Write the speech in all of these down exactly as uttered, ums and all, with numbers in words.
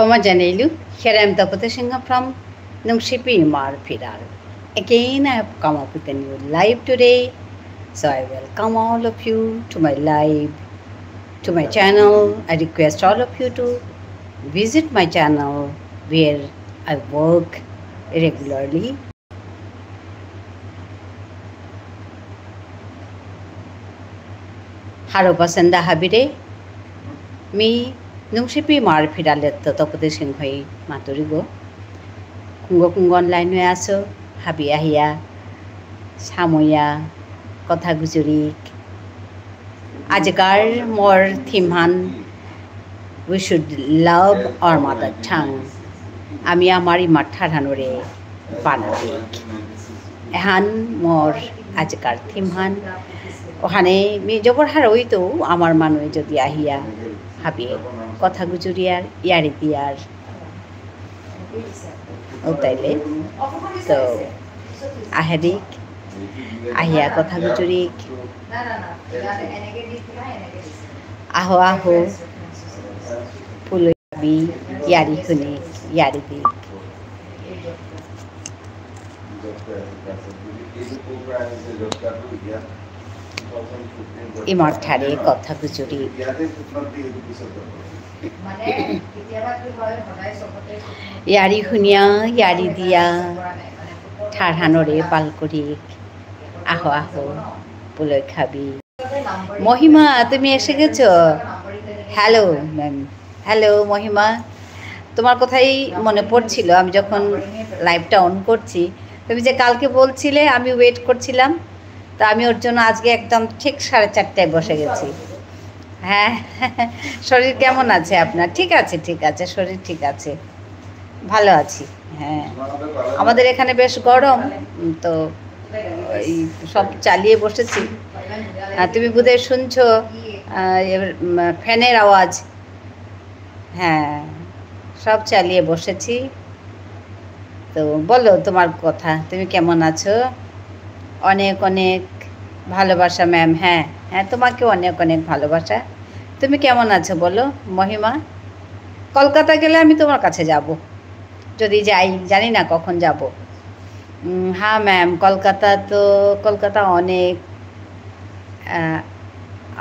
ক্ষমা জানাইলু, here I am Tapati Singha from Nungshipi Imar Phiral. Again, I have come up with a new live today. So I welcome all of you to my live, to my channel. I request all of you to visit my channel where I work regularly. হারৌ পাসেন্দা হাবিরে, মি নুংশিপি ইমার ফিরালেত্ত তপতি সিংহই মাতুরিগো। কুঙ্গ কুঙ্গ online এ আসো, হাবি আহিয়া, সাময়া, কথা গুজুরিক। আজিকার মোর theme হান, we should love our mother tongue. আমি আমার ইমার ঠারহানরে বানাবিক। এহান মোর আজিকার theme হান। ওহানে মি জবর হারৌ ইতৌ আমার মানুয়ে যদি আহিয়া হাবিয়ে কথা গুজুরিয়ার, ইয়ারি দিয়ার। ও তাইলে তো আহেদিক, আহিয়া কথা গুজুরিক। আহো আহো, পুলই হাবি, ইয়ারি হুনিক, ইয়ারি দিক। ইমার ঠারে কথা গুজুরি। ইয়ারি হুনিয়া, ইয়ারি দিয়া, ঠারহানরে পাল করিক। আহো আহো, পুলই হাবি। মহিমা, তুমি এসে গেছো? Hello, ma'am. হ্যালো, মহিমা। তোমার কথাই মনে পড়ছিল, আমি যখন live টা on করছি, তুমি যে কালকে বলছিলে, আমি wait করছিলাম, তো আমি ওর জন্য আজকে একদম ঠিক সাড়ে চারটায় বসে গেছি। হ্যাঁ, শরীর কেমন আছে আপনার? ঠিক আছে, ঠিক আছে, শরীর ঠিক আছে, ভালো আছি। হ্যাঁ, আমাদের এখানে বেশ গরম, উম, তো এই সব চালিয়ে বসেছি। আর তুমি বোধহয় শুনছো, আহ, এর, উম, fan এর আওয়াজ। হ্যাঁ, সব চালিয়ে বসেছি। তো বলো তোমার কথা, তুমি কেমন আছো? অনেক অনেক ভালোবাসা ম্যাম। হ্যাঁ, হ্যাঁ, তোমাকেও অনেক অনেক ভালোবাসা। তুমি কেমন আছো বলো মহিমা? কলকাতা গেলে আমি তোমার কাছে যাব, যদি যাই, জানি না কখন যাব। উম, হ্যাঁ ম্যাম, কলকাতা তো, কলকাতা অনেক, আহ,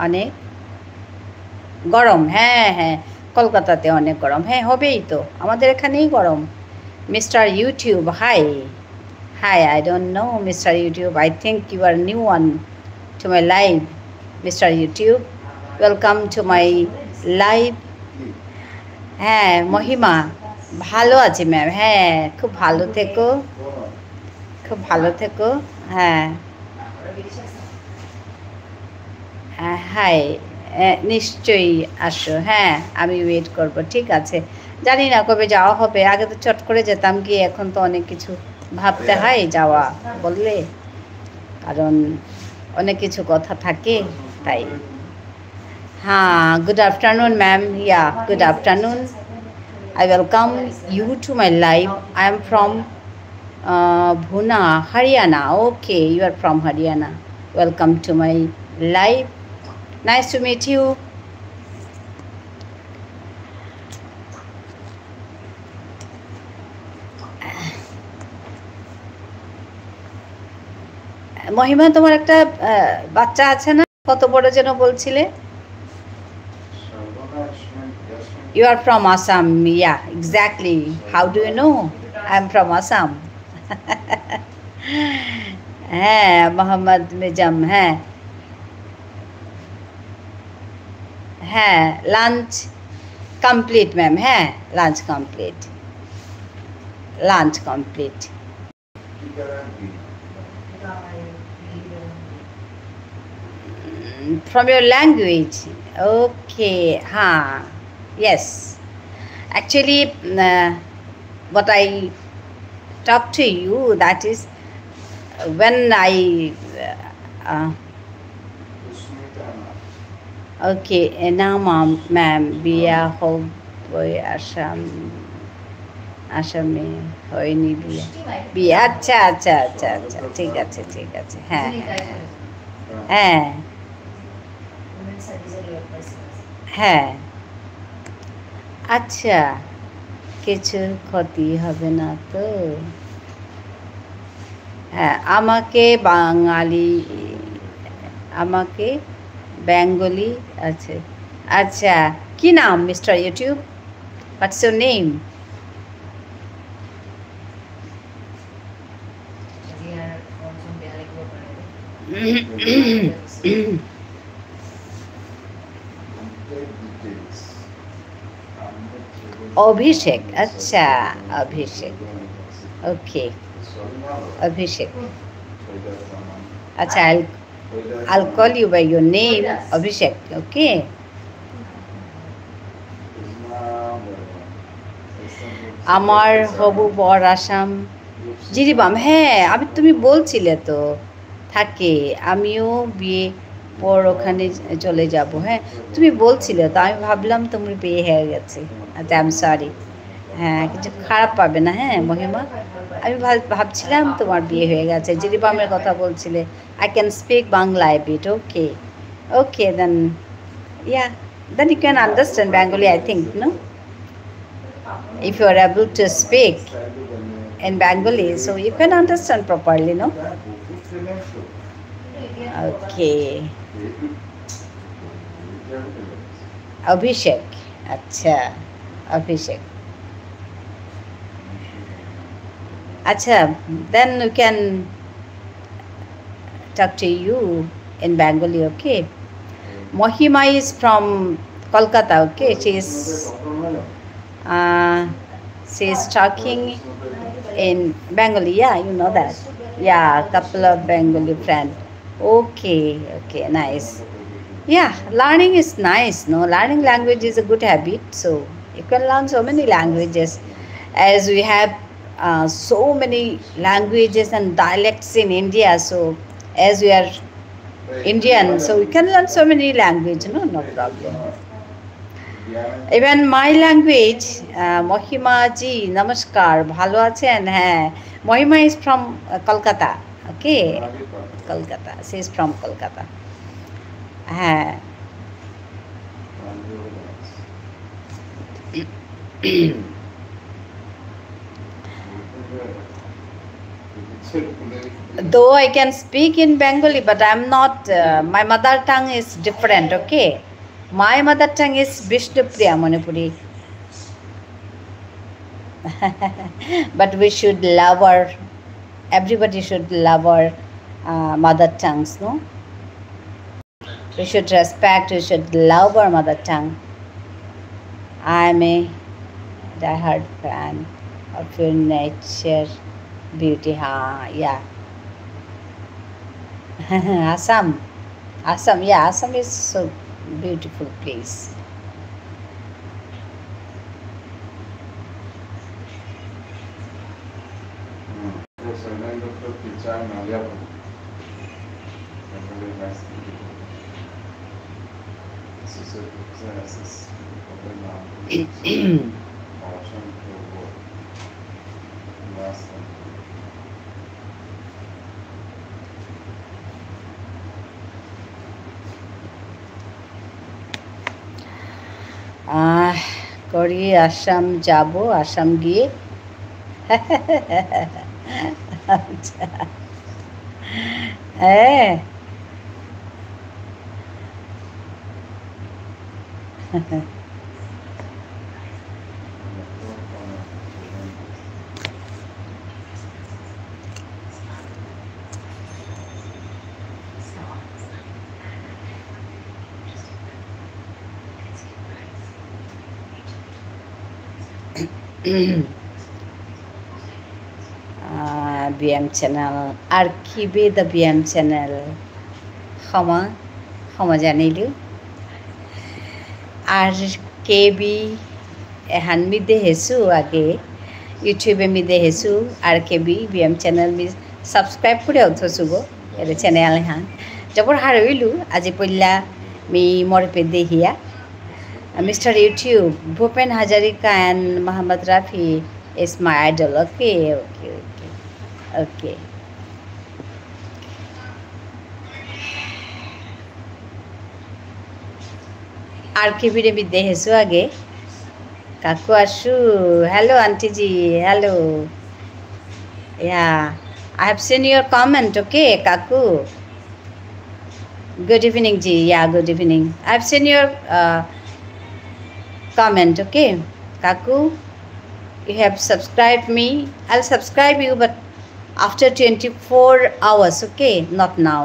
অনেক গরম। হ্যাঁ, হ্যাঁ, কলকাতাতে অনেক গরম। হ্যাঁ, হবেই তো, আমাদের এখানেই গরম। Mister YouTube, hi. Hi, I don't know, Mister YouTube. I think you are new one to my live, Mister YouTube. Welcome to my live. হ্যাঁ, মহিমা, ভালো আছি ম্যাম। হ্যাঁ, খুব ভালো থেকো, খুব ভালো থেকো। হ্যাঁ। আহ, হাই, আহ, নিশ্চয়ই আসো। হ্যাঁ, আমি wait করব, ঠিক আছে। জানি না কবে যাওয়া হবে, আগে তো চট করে যেতাম গিয়ে, এখন তো অনেক কিছু ভাবতে হয় যাওয়া বললে, কারণ অনেক কিছু কথা থাকে, তাই। হ্যাঁ, good afternoon, ma'am. Yeah, good afternoon. I welcome you to my live. I am from, uh, Bhuna, Haryana. Okay, you are from Haryana. Welcome to my live. Nice to meet you. মহিমা, তোমার একটা, আহ, বাচ্চা আছে না? কত বড় যেন বলছিলে? You are from Assam. Yeah, exactly. How do you know? I am from Assam. হ্যাঁ, মোহাম্মদ মিজাম, হ্যাঁ। হ্যাঁ, lunch complete, ma'am. হ্যাঁ, lunch complete. Lunch complete. Mm, from your language. Okay, huh. Yes. Actually, uh, what I talk to you, that is, when I, uh, uh, ওকে, এ, না, ma'am, ma'am, বিয়া হবই আসাম, আসামে হয়নি বিয়া। বিয়া, আচ্ছা, আচ্ছা, আচ্ছা, আচ্ছা, ঠিক আছে, ঠিক আছে, হ্যাঁ, হ্যাঁ, হ্যাঁ। হ্যাঁ। হ্যাঁ। আচ্ছা। কিছু ক্ষতি হবে না তো? হ্যাঁ, আমাকে বাঙালি, আমাকে বেঙ্গলি আছে। আচ্ছা, কি নাম, mister YouTube? What's your name? অভিষেক, আচ্ছা, অভিষেক। Okay, অভিষেক। আচ্ছা, I'll, I'll call you by your name, অভিষেক, okay? আমার হবু বর আসাম, জিরিবাম। হ্যাঁ, আমি, তুমি বলছিলে তো, থাকে, আমিও বিয়ে পর ওখানে চলে যাব। হ্যাঁ, তুমি বলছিলে তো, আমি ভাবলাম তোমার বিয়ে হয়ে গেছে। আচ্ছা, I'm sorry। হ্যাঁ, কিছু খারাপ পাবে না, হ্যাঁ, মহিমা। আমি ভাব-, ভাবছিলাম তোমার বিয়ে হয়ে গেছে, জিরিবামের কথা বলছিলে। I can speak Bangla a bit, okay. Okay, then, yeah, then you can understand Bengali, I think, no? If you are able to speak in Bengali, so you can understand properly, no? Okay. অভিষেক, আচ্ছা, অভিষেক। আচ্ছা, then we can talk to you in Bengali, okay? Mohima is from Kolkata, okay? She is, uh, she is talking in Bengali, yeah, you know that. Yeah, couple of Bengali friend. Okay, okay, nice. Yeah, learning is nice, no? Learning language is a good habit, so you can learn so many languages. As we have, uh, so many languages and dialects in India, so as we are Indian, so we can learn so many language, no? No problem. Even my language, uh, মহিমা জি, নমস্কার, ভালো আছেন? হ্যাঁ, মহিমা is from, uh, Kolkata, okay? Kolkata, she is from Kolkata. হ্যাঁ। Though I can speak in Bengali, but I'm not, uh, my mother tongue is different, okay? My mother tongue is Bishnupriya Manipuri. But we should love our, everybody should love our, uh, mother tongues, no? We should respect, we should love our mother tongue. I am a diehard fan of your nature beauty. Ha, yeah. Assam. Assam, yeah, Assam is so beautiful place. আহ, করি আসাম যাব, আসাম গিয়ে। আচ্ছা। হ্যাঁ। আহ, BM channel, আর কি B the BM channel। ক্ষমা, ক্ষমা জানিলু। আর কেবি এহান মি দেহেসু আগে, YouTube-এ মি দেহেসু, আর কেবি বিএম channel মি subscribe করে থসুগো, এর channel হান। জবর হারৌ ইলু, আজি পইলা মি মরপে Dihya. Mister YouTube, Bhupen Hazarika and Mohammad Rafi is my idol. Okay, okay, okay. Okay. আর কেবিরে মি দেহেসু আগে। কাকু আসু, hello aunty ji, hello. Yeah, I have seen your comment, okay, কাকু. Good evening ji, yeah, good evening. I have seen your uh, comment, okay, কাকু. You have subscribed me. I'll subscribe you, but after twenty-four hours, okay? Not now.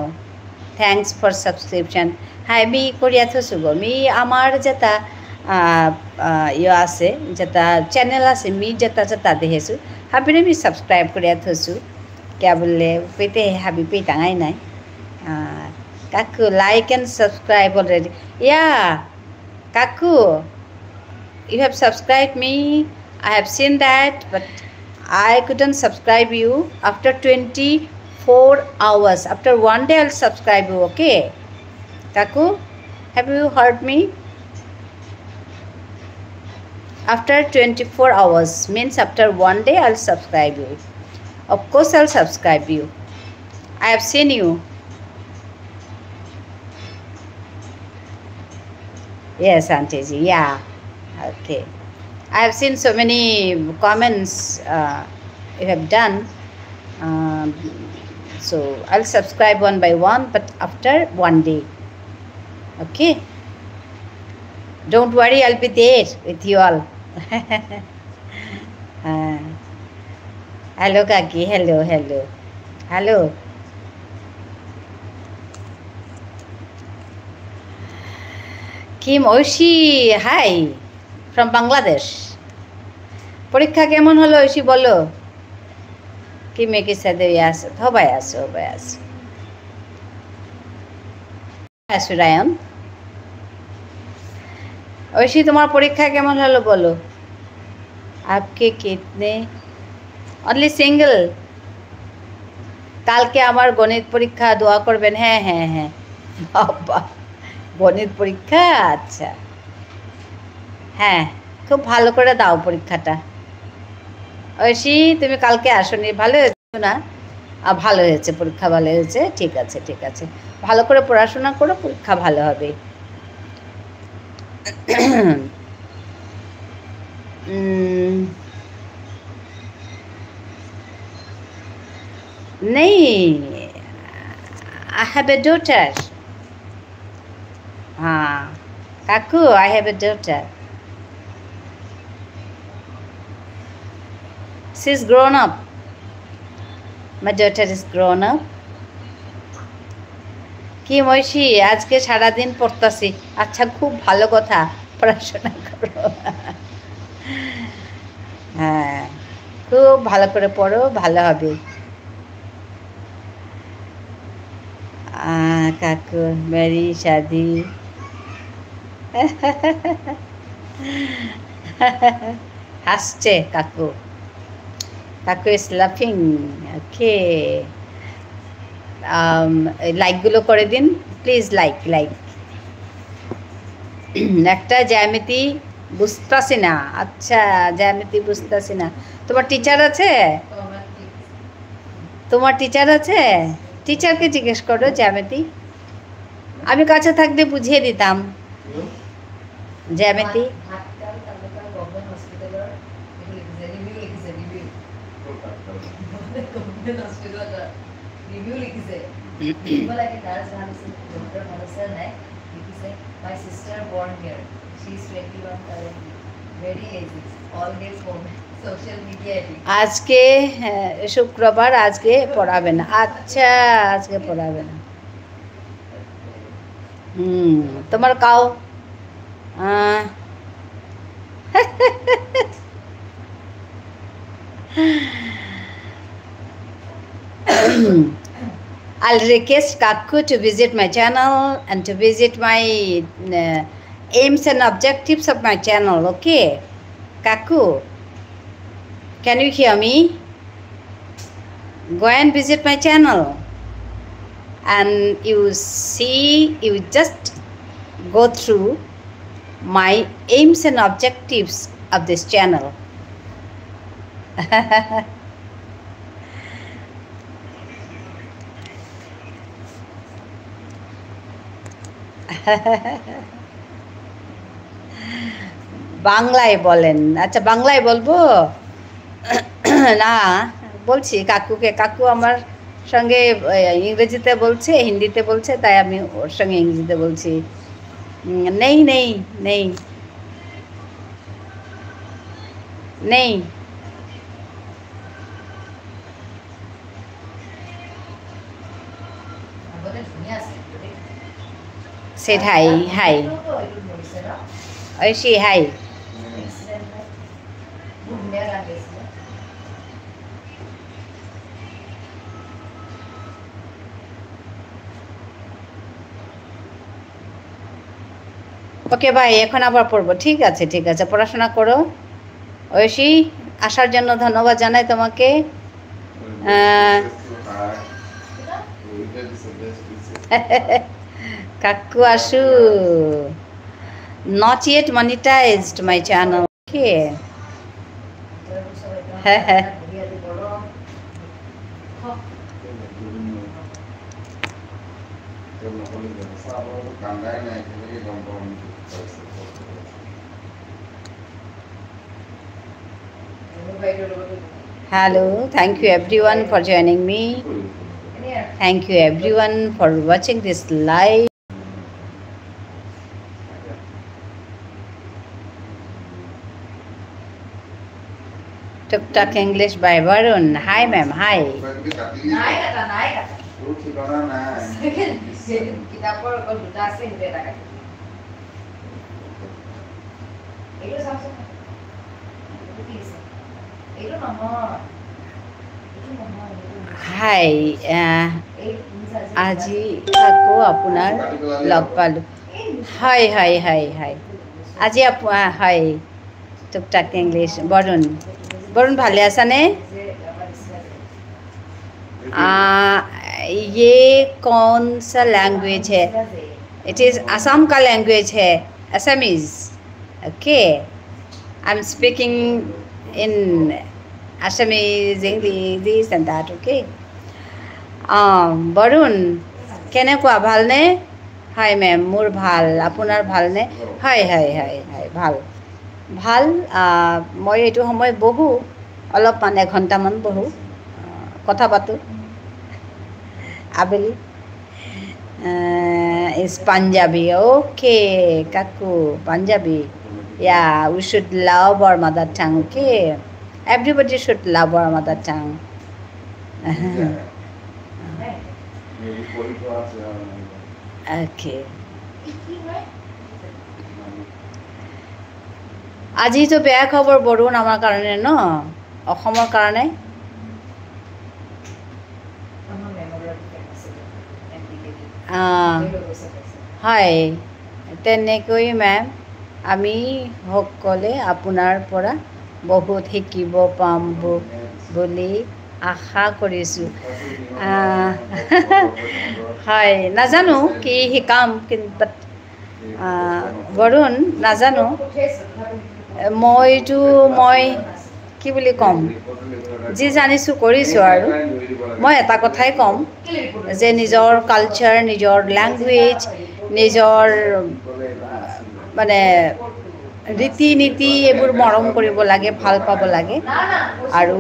Thanks for subscription. Hi, মি করিয়া থসু গো। মি আমার যেতা, আহ, আহ, ইয়ে আছে, যেতা channel আছে, মি যেতা যেতা দেহেসু, হাবিরে মি subscribe করিয়া থসু। কিয়া বুললে, পেতে হাবি পেতাঙাই নাই। আহ, কাকু, like and subscribe already. Yeah, কাকু, you have subscribed me. I have seen that, but I couldn't subscribe you after twenty-four hours. After one day, I'll subscribe you, okay? Kaku, have you heard me? After twenty-four hours, means after one day, I'll subscribe you. Of course, I'll subscribe you. I have seen you. Yes, Auntie ji, yeah. Okay. I have seen so many comments uh, you have done. Um, so I'll subscribe one by one, but after one day. Okay. Don't worry, I'll be there with you all. হ্যাঁ। Hello কাকি, hello, hello. Hello. কিম Aishi, hi from Bangladesh. পরীক্ষা কেমন হলো ঐশী, বলো। কিমে কিসা দেবী আছে, হবাই আছে, হবাই আছে। আসু রায়ন। ঐশী, তোমার পরীক্ষা কেমন হলো বলো। আপকে কিতনে? Only single? কালকে আমার গণিত পরীক্ষা, দোয়া করবেন। হ্যাঁ, হ্যাঁ, হ্যাঁ। বাবা, গণিত পরীক্ষা? আচ্ছা। হ্যাঁ, খুব ভালো করে দাও পরীক্ষাটা। ঐশী, তুমি কালকে আসোনি, ভালো না? আ, ভালো হয়েছে, পরীক্ষা ভালো হয়েছে, ঠিক আছে, ঠিক আছে। ভালো করে পড়াশোনা করো, পরীক্ষা ভালো হবে। উম, নেই, I have a daughter. হ্যাঁ, কাকু, I have a daughter. She's grown up. My daughter is grown up. কি মৈশি, আজকে সারাদিন পড়তাছি। আচ্ছা, খুব ভালো কথা, পড়াশোনা করো। হ্যাঁ, খুব ভালো করে পড়ো, ভালো হবে। আহ, কাকু, মেরি শাদি। হাসছে কাকু। কাকু is laughing. Okay. আম, এই like গুলো করে দিন, please, like, like. একটা জ্যামিতি বুঝতাছি না। আচ্ছা, জ্যামিতি বুঝতাছি না। তোমার টিচার আছে? তোমার টিচার আছে? টিচারকে জিজ্ঞেস করো জ্যামিতি। আমি কাছে থাকলে বুঝিয়ে দিতাম। হুম? জ্যামিতি। ভাটকাল তালুকার গভর্নমেন্ট হসপিটালর এইটো লিখিছে, ৰিভিউ লিখিছে, ৰিভিউ। গভৰ্নমেন্ট হসপিটালর ৰিভিউ লিখিছে। লিখিব লাগে, নাৰ্ছ ভাল আছে, ডক্টৰ ভাল আছে নাই? লিখিছে, "My sister born here. She is twenty-one currently. Very lazy. All days home. Social media addict." আজকে, হ্যাঁ, শুক্রবার, আজকে পড়াবে না। আচ্ছা, আজকে পড়াবে না। হুম, তোমার কাউ, আহ, I'll request Kaku to visit my channel and to visit my, uh, aims and objectives of my channel, okay? Kaku, can you hear me? Go and visit my channel and you see, you just go through my aims and objectives of this channel. বাংলায় বলেন। আচ্ছা, বাংলায় বলবো? না, বলছি কাকুকে। কাকু আমার সঙ্গে, এ, ইংরেজিতে বলছে, হিন্দিতে বলছে, তাই আমি ওর সঙ্গে ইংরেজিতে বলছি। উম, নেই, নেই, নেই। নেই। Said hi, hi. Oishi, hi. ওকে ভাই, এখন আবার পড়বো। ঠিক আছে, ঠিক আছে, পড়াশোনা করো। ঐশী, আসার জন্য ধন্যবাদ জানাই তোমাকে। আহ, কাকু আসু, not yet monetized my channel. Okay. হ্যাঁ, হ্যাঁ। Hello, thank you everyone for joining me. Thank you everyone for watching this live. Tuktak English by Varun. Hi, ma'am. Hi. Hi, আহ, আজি আকৌ আপোনাৰ লগ পালোঁ। হয়, হয়, হয়, হয়। আজি আপু-, আহ, হয়। টুকটাক ইংলিশ। বরুণ, বরুণ ভালে আছানে? আহ, ये कौन सा language है? It is Assam का language है, Assamese। Okay, I'm speaking in Assamese, English, this and that, okay? Um, Varun, কেনেকুৱা, ভালনে? হয় মেম, মোৰ ভাল। আপোনাৰ ভালনে? হয়, হয়, হয়, হয়, ভাল। ভাল। আহ, মই এইটো সময়ত বহোঁ, অলপমান এঘণ্টামান বহোঁ, আহ, কথা পাতোঁ আবেলি। Uh, is Punjabi. Okay, Kaku, Punjabi. Yeah, we should love our mother tongue, okay? Everybody should love our mother tongue. Okay. আজি তো বেয়া খবৰ বৰুণ আমাৰ কাৰণে ন, অসমৰ কাৰণে। আহ, হয়, তেনেকৈ মেম, আমি সকলে আপোনাৰ পৰা বহুত শিকিব পাম বু-, বুলি আশা কৰিছোঁ। আহ, হয়, নাজানো কি শিকাম, কিন-, but আহ, বৰুণ, নাজানো। মইতো, মই কি বুলি ক'ম? যি জানিছোঁ কৰিছোঁ আৰু। মই এটা কথাই ক'ম যে নিজৰ কালচাৰ, নিজৰ লেংগুৱেজ, নিজৰ, মানে, ৰীতি নীতি এইবোৰ মৰম কৰিব লাগে, ভাল পাব লাগে আৰু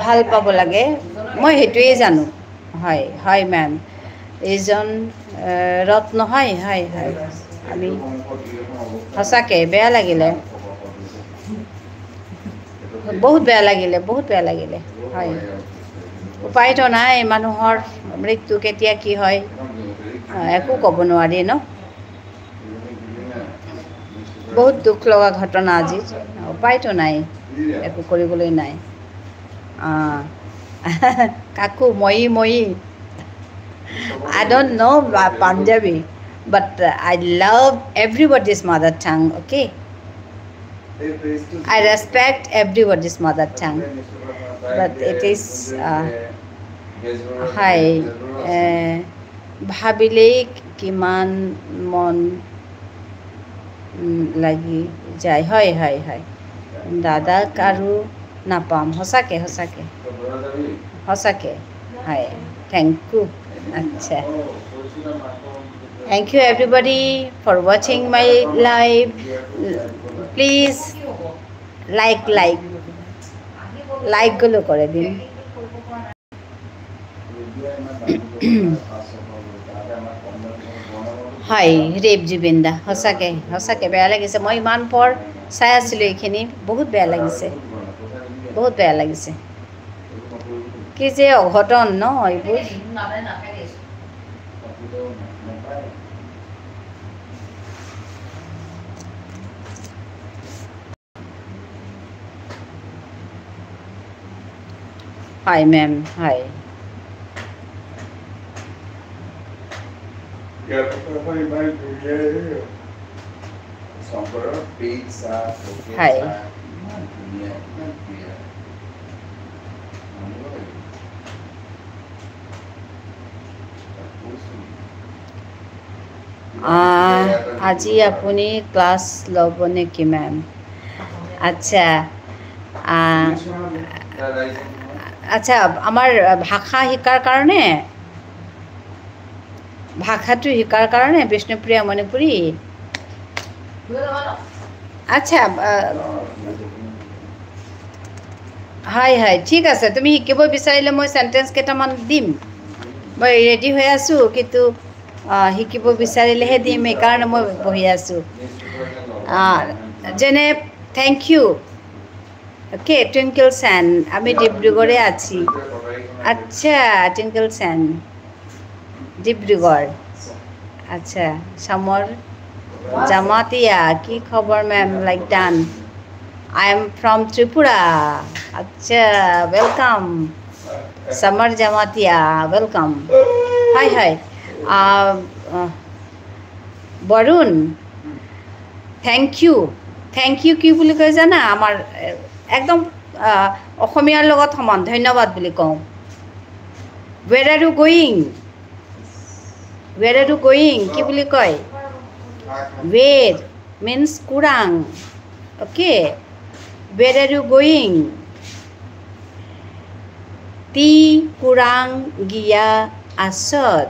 ভাল পাব লাগে। মই সেইটোৱেই জানো। হয়, হয়, মেম। এইজন, এ, ৰত্ন, হয়, হয়, হয়। আমি সঁচাকে বেয়া লাগিলে। বহুত বেয়া লাগিলে, বহুত বেয়া লাগিলে। হয়। উপায়তো নাই, মানুহৰ মৃত্যু কেতিয়া কি হয়, আ, একো ক'ব নোৱাৰি ন। বহুত দুখ লগা ঘটনা আজি, উপায়তো নাই, একো কৰিবলৈ নাই। আহ, কাকু, মই, মই। I don't know, uh, Punjabi, but, uh, I love everybody's mother tongue, okay? I respect everybody's mother tongue, but it is, uh, hi, uh, ভাবিলেই কিমান মন, উম, লাগি যায়। হয়, হয়, হয়। দাদাক আৰু নাপাম। সঁচাকে, সঁচাকে। সঁচাকে। হয়। Thank you. আচ্ছা। Thank you everybody for watching my live. Please like, like, লাইকগুলো করে দিন। হয়, রেপ জুবিন দা, সঁচাকে, সঁচাকে বেয়া লাগিছে। মই ইমান পৰ চাই আছিলো এইখিনি, বহুত বেয়া লাগিছে, বহুত বেয়া লাগিছে। কি যে অঘটন ন এইবোৰ। Hi, ma'am. Hi. Hi. আহ, আজি আপুনি ক্লাছ ল'ব নেকি, মেম? আচ্ছা, আহ, আচ্ছা, আমাৰ ভাষা শিকাৰ কাৰণে, ভাষাটো শিকাৰ কাৰণে বিষ্ণুপ্ৰিয়া মণিপুৰী। আচ্ছা, আহ, হয়, হয়, ঠিক আছে। তুমি শিকিব বিচাৰিলে মই চেণ্টেন্স কেইটামান দিম। মই ৰেডি হৈ আছোঁ, কিন্তু, আহ, শিকিব বিচাৰিলেহে দিম, এইকাৰণে মই বহি আছোঁ। আহ, যেনে, thank you। Okay, Twinkle Sen, আমি ডিব্ৰুগড়ে আছি। আচ্ছা, টুইংকল সেন, ডিব্ৰুগড়। আচ্ছা, সমর জামাতিয়া, কি খবর, ma'am? Like done. I am from Tripura. আচ্ছা, welcome. Samar Jamatia, welcome. Hi, hi. আহ, আহ, Varun, thank you। Thank you কি বুলি কয় জানা? আমাৰ, এ, একদম, আহ, অসমীয়াৰ লগত সমান, ধন্যবাদ বুলি কওঁ। Where are you going? Where are you going? কি বুলি কয়? Where means কুরাং। Okay? Where are you going? তি কুরাং গিয়া আসত?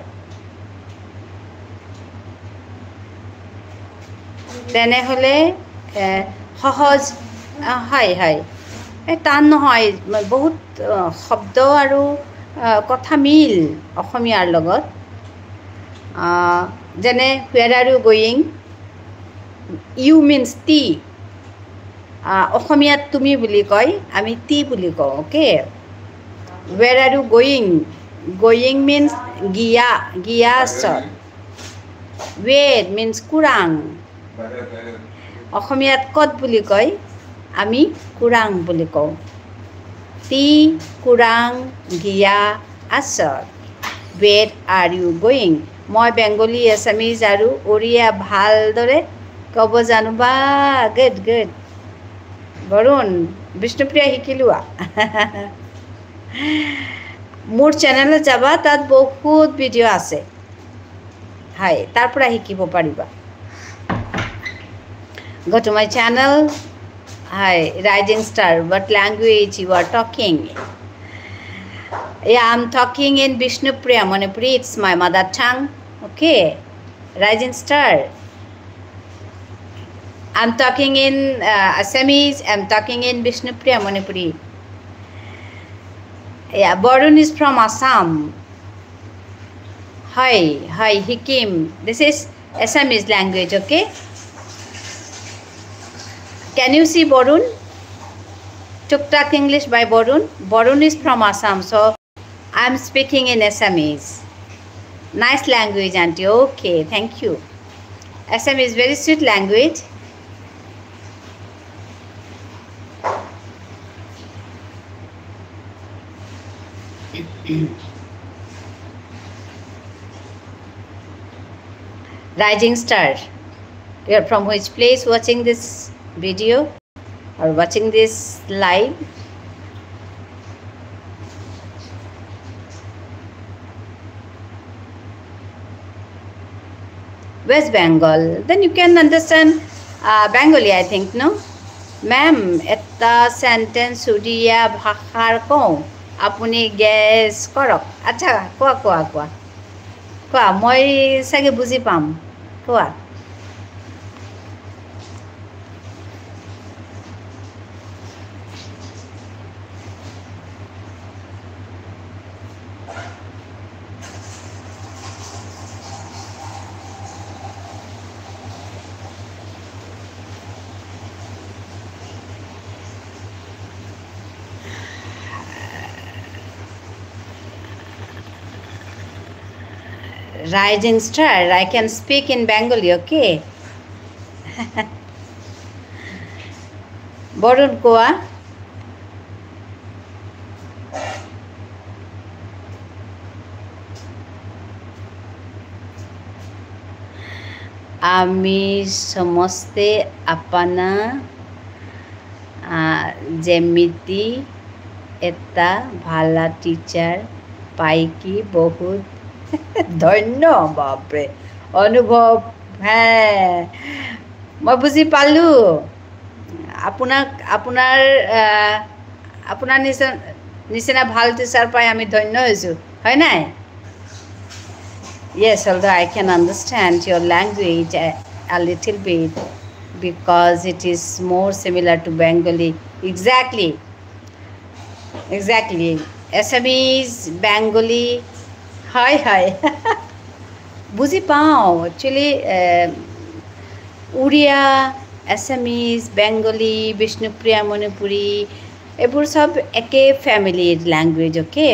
তেনেহ'লে, এ, সহজ, আ, হয়, হয়। এ, টান নহয়, বহুত, আ, শব্দ আৰু, আ, কথা মিল অসমীয়াৰ লগত। আ, যেনে, where are you going? You means তি। আ, অসমীয়াত তুমি বুলি কয়, আমি তি বুলি কওঁ, okay? Where are you going? Going means গিয়া, গিয়া আসত। Where means কুরাং। অসমীয়াত ক'ত বুলি কয়, আমি কুরাং বুলি কওঁ। তি কুরাং গিয়া আসত? Where are you going? মই বেংগলী, এছামিজ আৰু উড়িয়া ভালদৰে ক'ব জানো বা। Good, good. বৰুণ, বিষ্ণুপ্ৰিয়া শিকি লোৱা। মোৰ চেনেলত যাবা, তাত বহুত ভিডিঅ' আছে। হয়, তাৰ পৰা শিকিব পাৰিবা। Go to my channel. Hi, Rising Star, what language you are talking? Yeah, I'm talking in Bishnupriya Manipuri. It's my mother tongue. Okay, Rising Star. I'm talking in, uh, Assamese. I'm talking in Bishnupriya Manipuri. Yeah, Borun is from Assam. Hi, hi, Hikim. This is Assamese language, okay? Can you see Borun? Tuk Tuk English by Borun. Borun is from Assam, so I'm speaking in Assamese. Nice language, aunty. Okay, thank you. Assam is very sweet language. Rising Star, you are from which place watching this video or watching this live? West Bengal. Then you can understand, uh, Bengali, I think, no? মেম, এটা চেণ্টেন্স উড়িয়া ভাষাৰ কওঁ, আপুনি গেছ কৰক। আচ্ছা, কোৱা, কোৱা, কোৱা। কোৱা, মই চাগে বুজি পাম। কোৱা। Rising star, I can speak in Bengali, okay? Varun কোয়া। আমি সমস্তে আপনা, আহ, যেমিতি এটা ভালা টিচাৰ পাইকি বহুত ধন্য। বাপৰে, অনুভৱ, হে, মই বুজি পালো। আপোনাক, আপোনাৰ, আহ, আপোনাৰ নিচিনা, নিচিনা ভাল টিচাৰ পাই আমি ধন্য হৈছো, হয় নাই? Yes, although I can understand your language a, a little bit because it is more similar to Bengali. Exactly. Exactly. Assamese, Bengali. হয়, হয়। বুজি পাওঁ। Actually, এ, উড়িয়া, Assamese, Bengali, বিষ্ণুপ্ৰিয়া মণিপুৰী, এইবোৰ চব একে ফেমিলিৰ লেংগুৱেজ, অ'কে?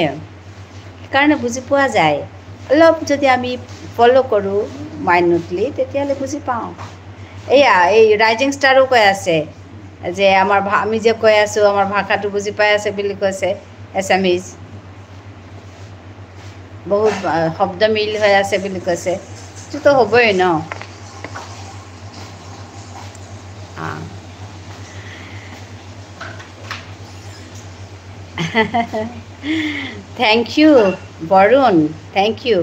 সেইকাৰণে বুজি পোৱা যায়। অলপ যদি আমি ফ'ল' কৰোঁ মাইনুটলি, তেতিয়াহ'লে বুজি পাওঁ। এয়া, এই ৰাইজিং ষ্টাৰো কৈ আছে যে আমাৰ ভা-, আমি যে কৈ আছোঁ, আমাৰ ভাষাটো বুজি পাই আছে বুলি কৈছে, এছামিজ। বহুত, আহ, শব্দ মিল হৈ আছে বুলি কৈছে। এইটোতো হ'বই ন? আহ। Thank you, Barun. Thank you.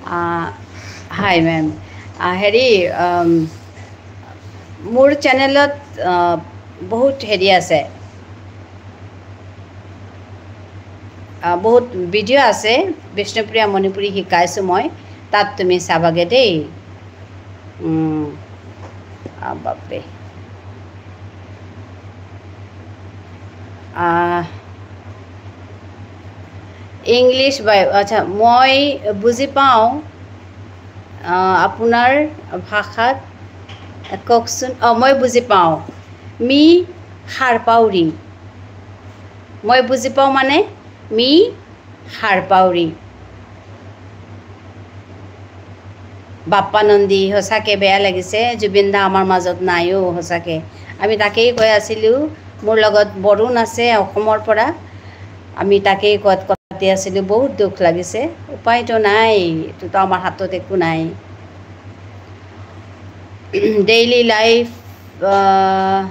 আহ, হাই, মেম। আহ, হেৰি, আম, মোৰ চেনেলত, আহ, বহুত হেৰি আছে। আহ, বহুত ভিডিঅ' আছে, বিষ্ণুপ্ৰিয়া মণিপুৰী শিকাইছোঁ মই, তাত তুমি চাবাগে দেই। উম, আ, বাপৰে। আহ, ইংলিছ বাই-, আচ্ছা, মই বুজি পাওঁ, আহ, আপোনাৰ ভাষাত, কওকচোন। অ, মই বুজি পাওঁ। মি সাৰ পাউৰি। মই বুজি পাওঁ মানে মি সাৰ পাউৰি। বাপ্পা নন্দী, সঁচাকে বেয়া লাগিছে, জুবিন দা আমাৰ মাজত নাইও, সঁচাকে। আমি তাকেই কৈ আছিলোঁ, মোৰ লগত বৰুণ আছে অসমৰ পৰা, আমি তাকেই কৈ কথা পাতি আছিলোঁ, বহুত দুখ লাগিছে। উপায়তো নাই, এইটোতো আমাৰ হাতত একো নাই। ডেইলি লাইফ, আহ,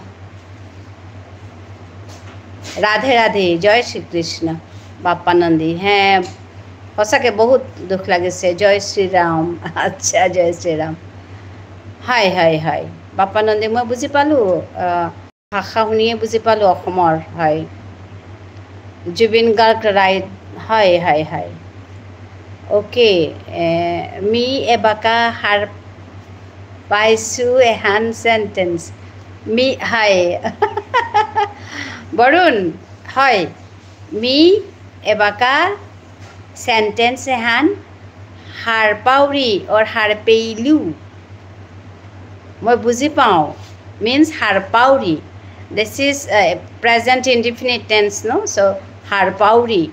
ৰাধে ৰাধে, জয় শ্ৰীকৃষ্ণ। বাপ্পা নন্দী, হে, সঁচাকে বহুত দুখ লাগিছে। জয় শ্ৰীৰাম। আচ্ছা, জয় শ্ৰীৰাম। হয়, হয়, হয়। বাপ্পা নন্দী, মই বুজি পালোঁ, আহ, ভাষা শুনিয়ে বুজি পালোঁ অসমৰ, হয়। জুবিন গাৰ্গ ৰাইট, হয়, হয়, হয়। অ'কে, এ, মি এবাকা সাৰ পাইছোঁ এহান চেণ্টেন্স। মি, হয়। বৰুণ, হয়। মি এবাকা চেণ্টেন্স এহান সাৰ পাউৰি or সাৰ পেইলু। মই বুজি পাওঁ means সাৰ পাউৰি। This is, uh, present indefinite tense, no? So, সাৰ পাউৰি।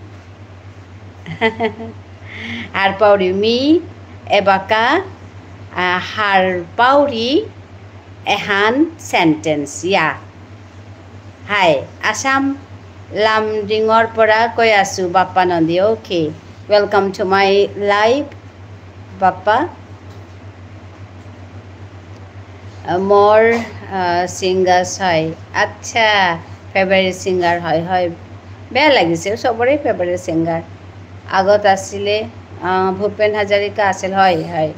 সাৰ পাউৰি। মি এবাকা, আহ, সাৰ পাউৰি এহান চেণ্টেন্স। ইয়া। হাই, আছাম লামডিঙৰ পৰা কৈ আছোঁ, Bappa Nandi. Okay, welcome to my live, Bappa. আহ, মোৰ, আহ, ছিংগাৰ্ছ হয়। আচ্ছা, ফেভাৰিট ছিংগাৰ হয়, হয়। বেয়া লাগিছে, চবৰে ফেভাৰিট ছিংগাৰ। আগত আছিলে, আহ, ভূপেন হাজৰিকা আছিল, হয়, হয়।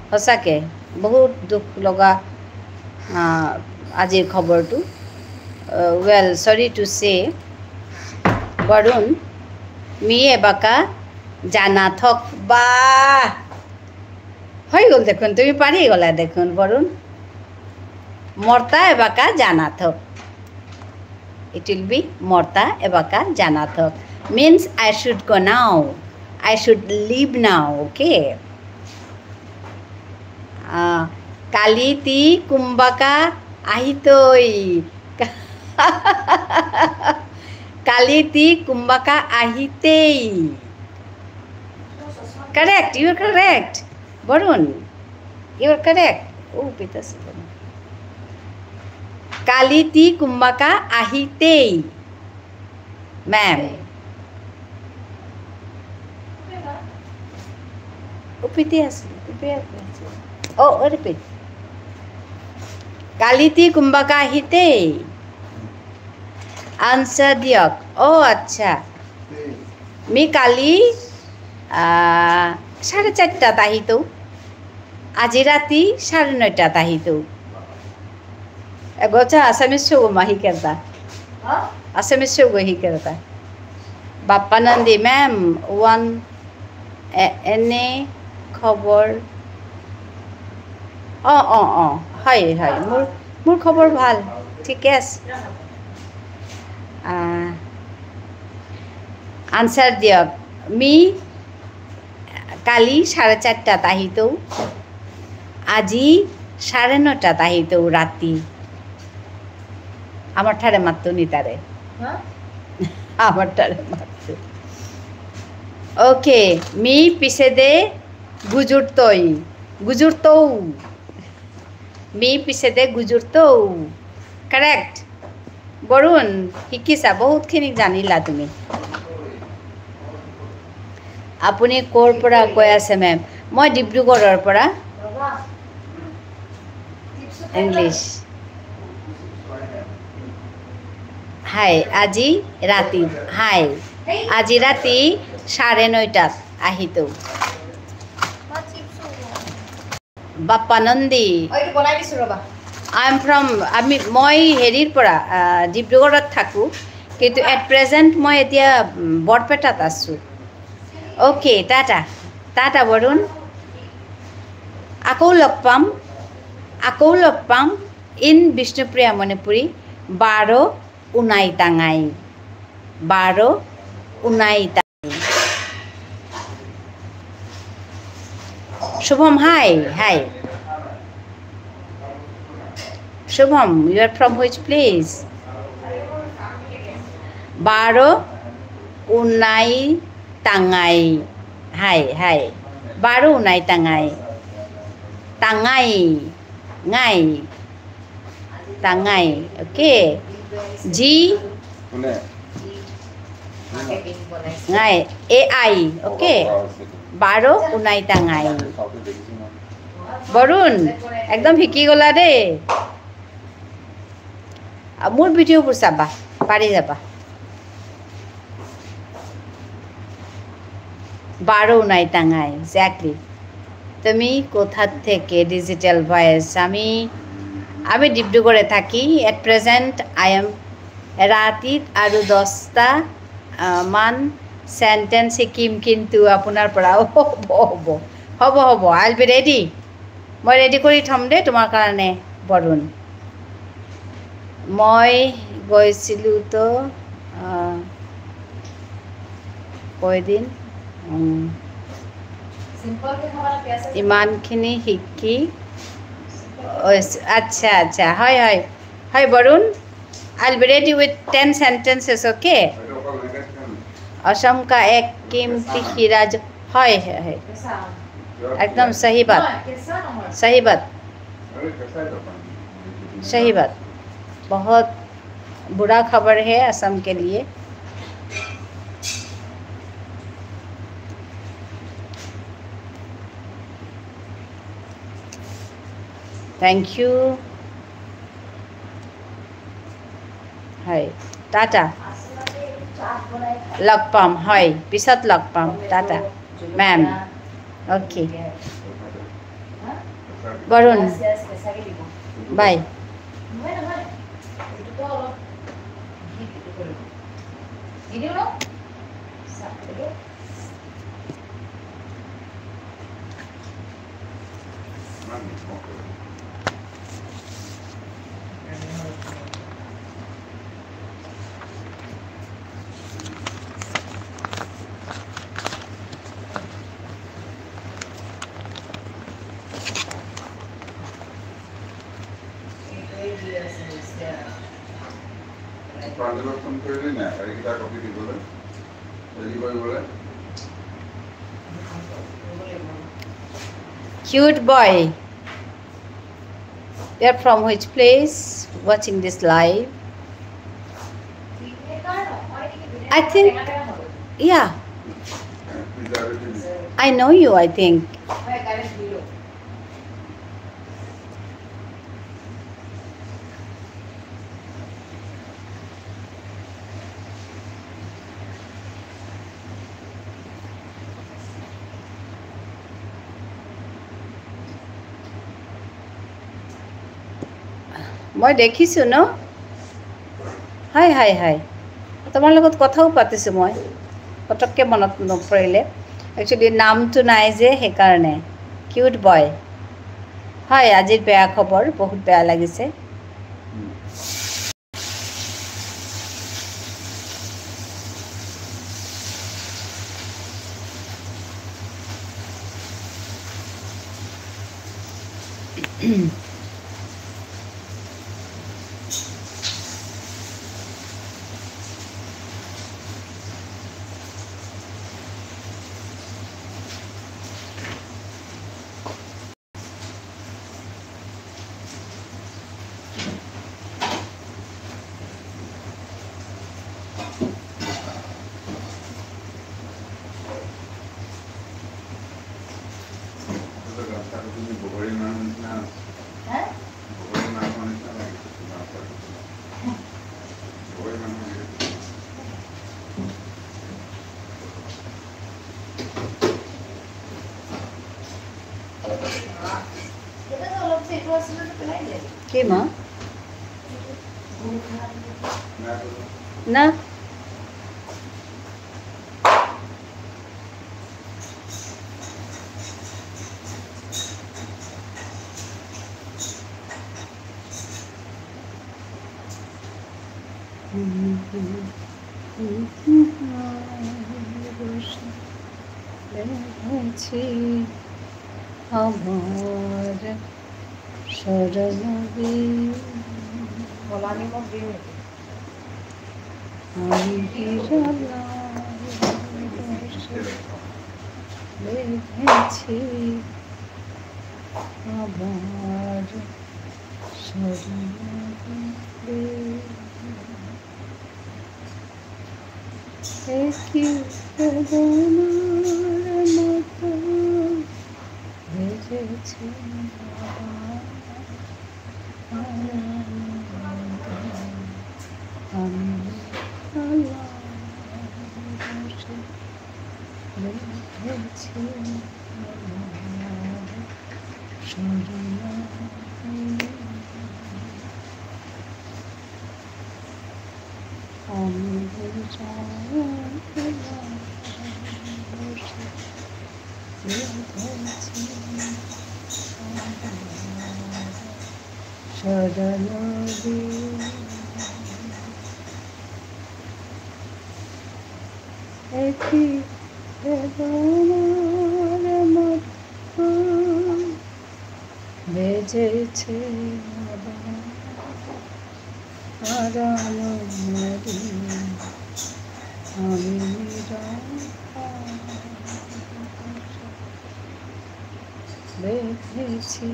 সঁচাকে, বহুত দুখ লগা, আহ, আজিৰ খবৰটো। আহ, well, sorry to say, Varun, মি এবাকা জানা থক। বাহ! হৈ গ'ল দেখোন, তুমি পাৰি গ'লা দেখোন, বৰুণ। মৰ্তা এবাকা জানা থক। It will be মৰ্তা এবাকা জানা থক। Means I should go now. I should leave now, okay? আহ, কালি তি কুম্বাকা আহিতই। কালি তি কুম্বাকা আহিতেই। Correct, you are correct. Varun, you are correct. ও, পিতা সুবর্ণ। কালি তি কুম্বাকা আহিতেই। Ma'am. উপিতে আছে, উপিতে আছে। ও, ওরে পে। কালি তি কুম্বাকা আহিতেই। Answer দিয়ক। ও, আচ্ছা। মি কালি, আহ, সাড়ে চারটাত আহিতৌ। আজি রাতি সাড়ে নয়টাত আহিতৌ। এগোচা আসামিস সৌগ মা হিকেরতা। হা? আসামিস সৌগ হিকেরতা। বাপ্পা নন্দী, ma'am, one, এ-, এনে খবর? অ, অ, অ, হয়, হয়। মোৰ, মোৰ খবৰ ভাল। ঠিকে আছে। আহ, answer দিয়ক। মি কালি সাড়ে চারটাত আহিতৌ, আজি সাড়ে নয়টাত আহিতৌ রাতি। আমার ঠারে মাততো নি তারে। হা? আমার ঠারে মাততো। Okay, মি পিছেদে গুজুরতই, গুজুরতৌ। মি পিছেদে গুজুরতৌ। Correct। বরুণ, হিকিছা, বহুতখিনি জানিলা তুমি। আপুনি ক'ৰ পৰা কৈ আছে, ma'am? মই ডিব্ৰুগড়ৰ পৰা। English। হাই, আজি ৰাতি, হাই, আজি ৰাতি চাৰে নয়টাত আহিতৌ। বাপ্পা নন্দী। অ, এইটো বনাই দিছো ৰবা। I am from, আমি, মই হেৰিৰ পৰা, আহ, ডিব্ৰুগড়ত থাকোঁ, কিন্তু at present মই এতিয়া, উম, বৰপেটাত আছোঁ। Okay, tata. টাটা, বৰুণ। আকৌ লগ পাম, আকৌ লগ পাম in বিষ্ণুপ্ৰিয়া মণিপুৰী, বাৰ উনাই টাঙাই, বাৰ উনাই টাঙাই। Shubham, hi, hi. Shubham, you are from which place? বারো উনাই টাঙাই। Hi, hi. বারো উনাই টাঙাই। টাঙাই, ঙাই। টাঙাই, okay. জি। কোনে? ঙাই, এ আই, okay. বারো উনাই টাঙাই। বরুণ, একদম হিকি গলা দে। আ, মোর video বোৰ চাবা, পারি যাবা। বারো উনাই টাঙাই, exactly. তুমি কোথা থেকে? Digital Voice। আমি, আমি ডিব্রুগড়ে থাকি। At present, I am রাতিত আৰু দহটা, আহ, মান sentence শিকিম কিন্তু আপোনাৰ পৰা। হ'ব, হ'ব। হ'ব, হ'ব। I'll be ready। মই ready কৰি থম দেই তোমাৰ কাৰণে, বৰুণ। মই গৈছিলোঁ তো, আহ, কয়দিন, উম, ইমানখিনি শিকি, অ, আচ্ছা, আচ্ছা, হয়, হয়, হয়, Varun, I'll be ready with ten sentences, okay? আশঙ্কা এক কিমতি হিরাজ, হয়, হয়, হয়। একদম সহি বাত। সহি বাত। सही बात। बहुत बुरा खबर है असम के लिए। Thank you। হয়, টাটা। লগ পাম, হয়, পিছত লগ পাম। টাটা, ma'am। Okay। বরুণ, bye। প্ৰাঞ্জলক ফোন কৰিলি নাই? এইকেইটা কপি দিবলৈ, ডেলিভাৰী দিবলৈ। Cute boy. You're from which place? Watching this live. I think, yeah. I know you, I think. মই দেখিছোঁ ন? Hi, hi, hi. তোমাৰ লগত কথাও পাতিছোঁ মই। পটককে মনত নপৰিলে। Actually, নামটো নাই যে, সেইকাৰণে। Cute boy। হয়, আজিৰ বেয়া খবৰ, বহুত বেয়া লাগিছে। কি মা? না। আমার শরণাগত। আমি বিড়াল বেঁধেছি আমার শরণাগত। একই বেদনার মতো বেজেছে আবার। আমি আলাদা বেঁধেছি আমার শরণাগত। একই বেদনার মতো বেজেছে আবার। আরাম মরি আমি নিরাপদ। বেঁধেছি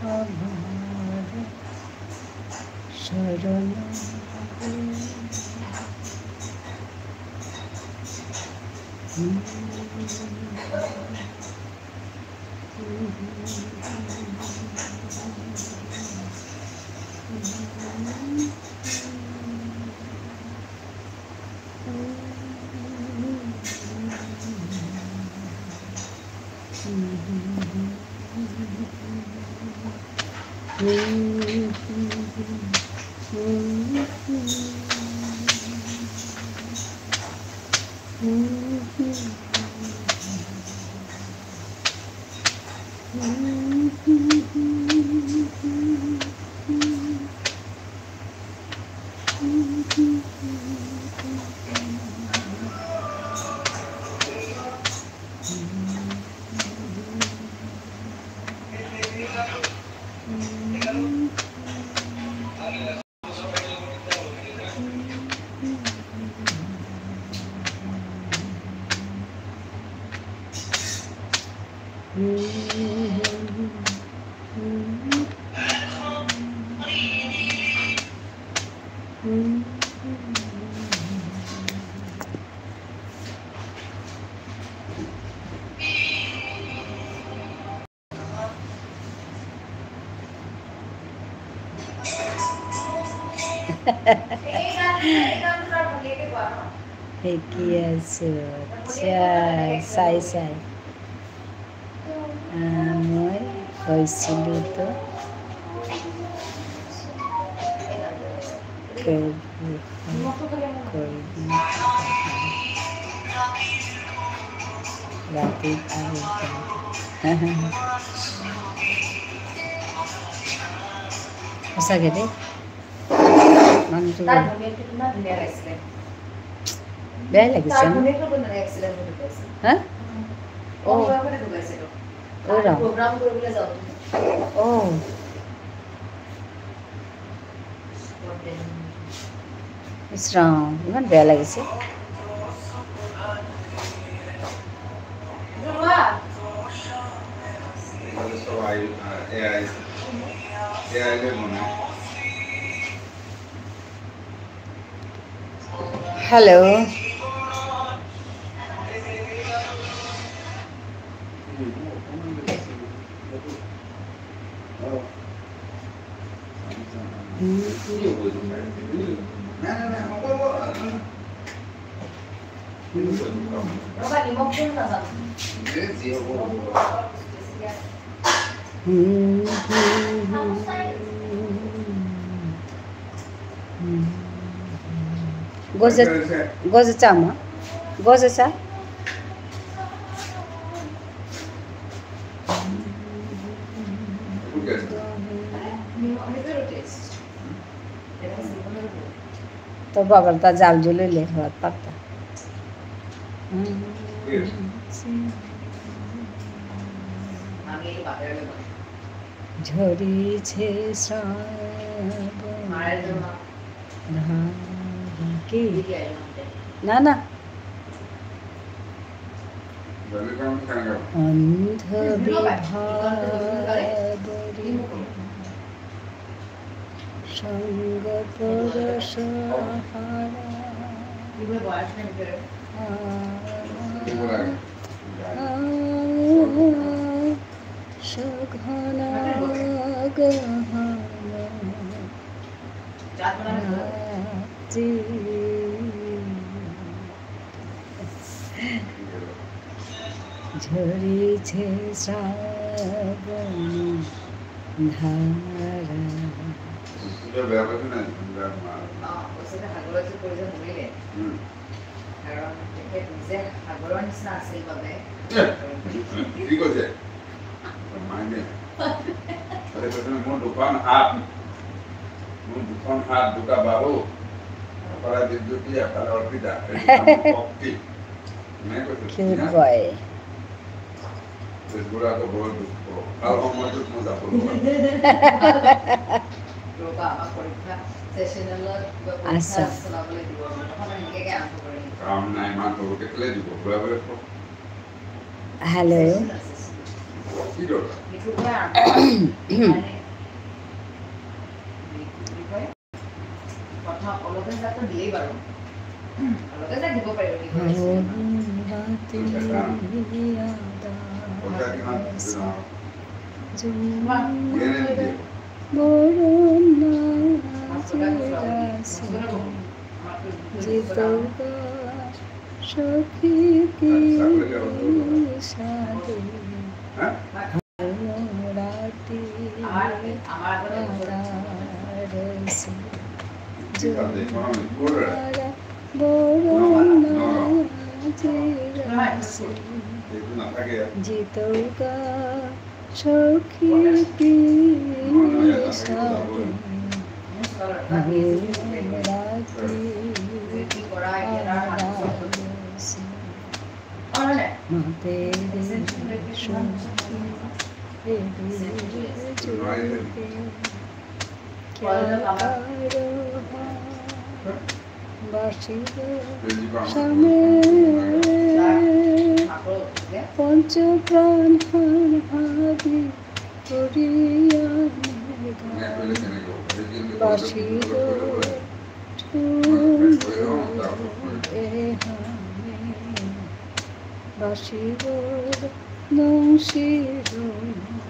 আমার শরণাগত। ঠিকে আছে। আচ্ছা, চাই চাই। আহ, মই কৈছিলো তো। ৰাতি আৰু সঁচাকে দেই, মানুহটো তাৰ বেয়া। ভনীয়েকটো কিমান ধুনীয়া গাইছিলে। বেয়া লাগিছে তাৰ ন? ভনীয়েকটো বোলে accident হৈ ঢুকাইছে। হা? অ। অ, ৰাম। Program কৰিবলৈ যাওঁতে। অ। ইছ ৰাম, ইমান বেয়া লাগিছে। Hello. গজে, গজে চা মা, গজে চা। তো বাগালতা জাল জুলিলে হওয়াত পারতা। ঝরিছে শ্রাবণ ধারা কি? না, না। অন্ধ বিভাবরী সঙ্গ পরশ হারা। সঘন গহন রাত্রি। ঝরিছে শ্রাবণ ধারা। কাৰণ তেখেত নিজে সাগৰৰ নিচিনা আছিল বাবে। কি কৈছে? মাইনে। আৰে কৈছে, মোৰ দুখন হাত, মোৰ দুখন হাত, দুটা বাহু, এফালে বিদ্যুতি, এফালে অৰ্পিতা, এই দুটা মোৰ শক্তি। এনেকে কৈছে, cute ধুনীয়া। Boy। ৰবা, আমাৰ পৰীক্ষা sessionৰ কিবা পৰীক্ষা আচ্ছা। চলাবলৈ দিব। প্ৰথমে সেনেকে আৰম্ভ কৰিম। কাম নাই, ইমান সৰুকে কেলে দিব? ঘূৰাই ঘূৰাই থ। Hello। কি দৰকাৰ? সেইটো পৰা আৰম্ভ কৰিম। মানে, কি বুলি কয়? কথা অলপে যাকতো দিলেই বাৰু। অলপে যাক দিব পাৰিব, দিব পাৰিব। পঞ্চ প্রাণ হার হাবি করিয়া নির্গম। বাসিব ঠুম এহানে। বাসিব নংসির।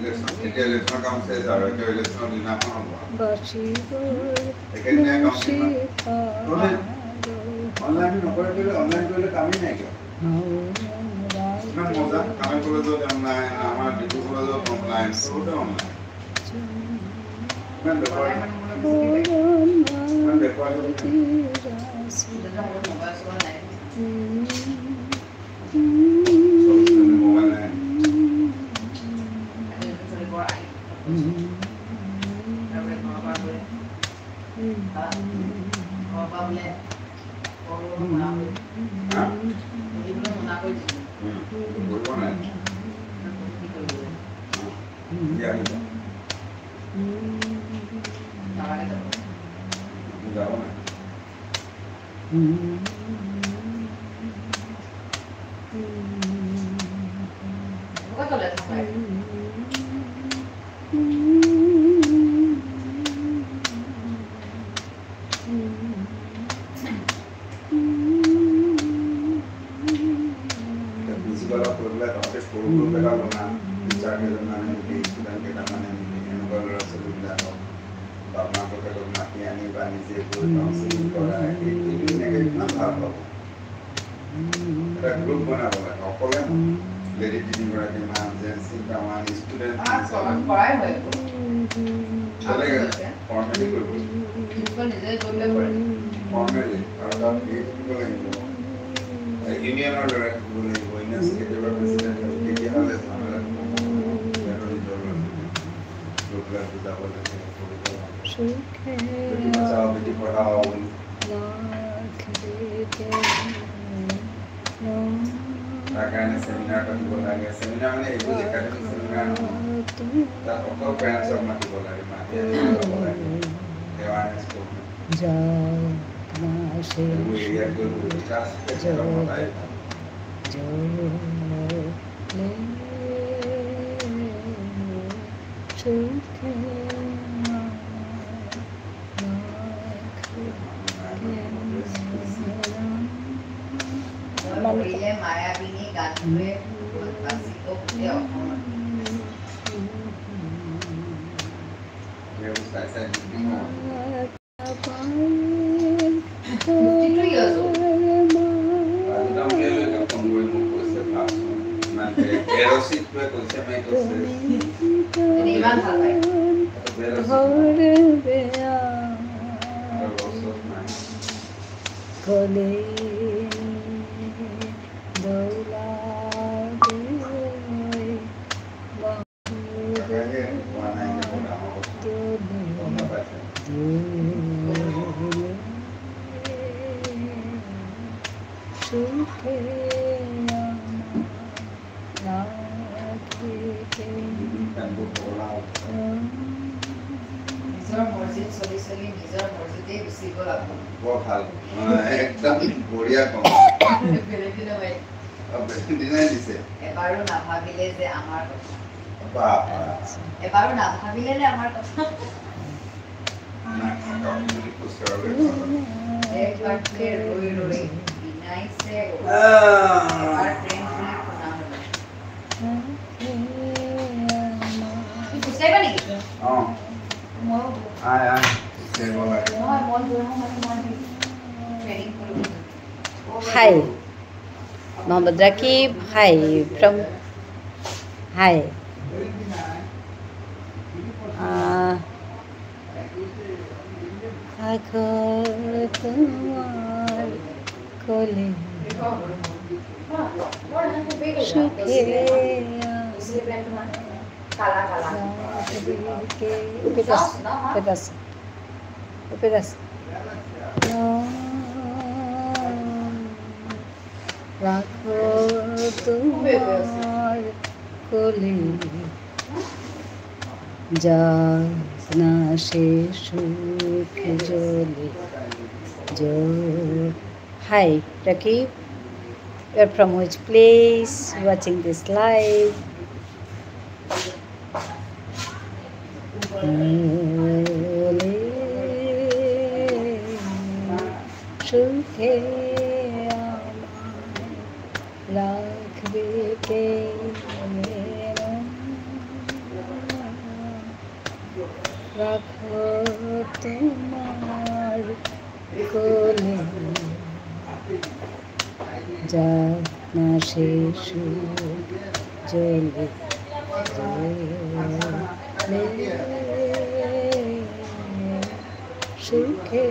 Election, এতিয়া election কাম শেষ আৰু, এতিয়া election দিনাখন হ'ব। বাসিব একেদিনাই কাম শেষ। নংসিৰ। Online নকৰে বুলিলে, online কৰিলে কামেই নাই কিয়? ইমান মজা, কামাখ্যা কলেজত online, আমাৰ ডিব্ৰুগড় কলেজত online, চবতে online। ইমান বেপাৰ, ইমান বেপাৰ। চবতে মোবাইল নাই। হা? Principal ক কৈ পেলাই তহঁতে সৰু সৰু পেলাব না, teacher কেইজনমানে মিলি, student কেইটামানে মিলি, এনেকুৱা ল'ৰা ছোৱালীবিলাকক বাপ মাক বাপেকক মাতি আনি বা নিজে গৈ counseling কৰা, এই, এইটো এনেকে কিমান ভাল পাব। এটা group বনাব লাগে, অকলে নহয়। Lady তিনিগৰাকীমান, gents তিনিটামান, student তিনিটামান। তেনেকে formally কৰিব। Formally, আৰু তাত হেৰি থাকিব লাগিব। Union ৰ দৰে থাকিব লাগিব, ইউনিয়ন ছেক্ৰেটাৰী বা প্ৰেচিডেণ্ট হয়, তেতিয়াহ'লে ঝামেলা নহ'ব। সিহঁতৰ নিজৰ ল'ৰা ছোৱালী। গৈ পেলাই বুজাব লাগে, কৰিব লাগে। বেটি বচাও, বেটি পঢ়াও বুলি। তাৰ কাৰণে চেমিনাৰ পাতিব লাগে। চেমিনাৰ মানে এইটো একাডেমিক চেমিনাৰ নহয়। তাত অকল পেৰেণ্টছক মাতিব লাগে, মাতি আনি বুজাব লাগে। Awareness program। এইবোৰ এৰিয়াত গৈ বহুত class আছে, মতাই। কৰিলে মায়াবিনী গানটোৱে বহুত বাচিব বুলিয়ে অসমত। Fifty-two years old। মানে, তেৰ চিটটোৱে কৈছে, মই কৈছে। ইমান ভাল পায়। তেৰ চিট। কলে দৌলা দে। নিজৰ মৰ্জিত চলি চলি নিজৰ মৰ্জিতেই গুচি গ'ল আপুনি। বৰ ভাল। অ, একদম বঢ়িয়া কম। বেলেগ দিনা নাই। অ, বেলেগ দিনাই দিছে। এবাৰো নাভাবিলে যে আমাৰ কথা। বাহ, বাহ। এবাৰো নাভাবিলে নে আমাৰ কথা? নাই, কাম বুলি খোজ কাঢ়া বুলি কথা। একবাৰ যে ৰৈ ৰৈ বিনাইছে, আহ। এবাৰ প্ৰেম বুলি শুনা হ'ল। তুমি খোজ কাঢ়িবা নেকি? অ। ময়ো। আয়, আয়, খোজ কাঢ়িব লাগে। নহয়, মই দৌৰিব মানে মই ট্ৰেইনিং কৰিব। Hi. Mohammad Rakib, hi from, hi. আহ, আগো তোমার কোলে সুখে আ-, ওপেন আছে, ওপেন আছে, ওপেন আছে। রাখো তোমার কোলে, যাক না সে সুখ জ্বলে, জ্বলে। Hi, Rakib. You are from which place watching this live? সুখে আমায় রাখবে কে? রাখো তোমার কোলে, যাক না সে সুখ জ্বলে জ্বলে। সুখে